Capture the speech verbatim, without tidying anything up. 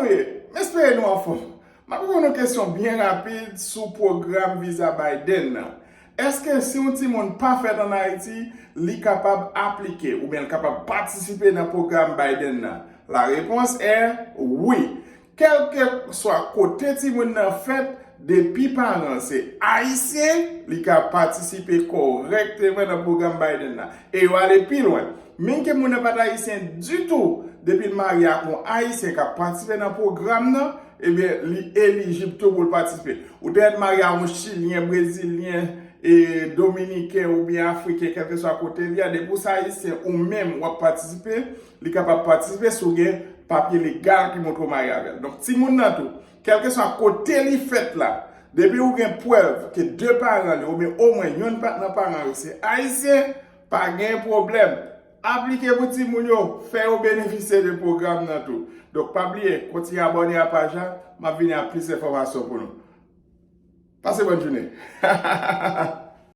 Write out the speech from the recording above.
M espere nou anfòm. M ap reponn yon kesyon byen rapid sou pwogram viza Biden nan. Èske si yon timoun pa fèt ann Ayiti, li kapab aplike oubyen l kapab patisipe nan pwogram Biden nan? La réponse est oui. Kèlkeswa kote timoun nan fèt, depi paran se ayisyen, li ka patisipe kòrèkteman nan pwogram Biden nan. E yo ale pi lwen. Menm ke moun nan pa t ayisyen ditou, depi l marye ak yon ayisyen k ap patisipe nan pwogram nan, ebyen, li elijib tou pou l patisipe. Ou te mèt marye ak yon chilyen, brezilyen, e dominiken oubyen afriken, kèlkeswa kote li a, depi w se ayisyen ou menm w ap patisipe, li kapab patisipe si w gen papye legal ki montre w marye avè l. Donk, timoun nan tou, kèlkeswa kote li fèt la, depi ou gen prèv ke de paran li oubyen omwen yonn pa- nan paran yo se ayisyen, pa gen pwoblèm. Aplike pou timoun yo, fè yo benefisye de pwogram nan tou. Donk, pa bliye, kontinye abòne a paj la, m ap vini ak plis enfòmasyon pou nou. Pase bòn jounen.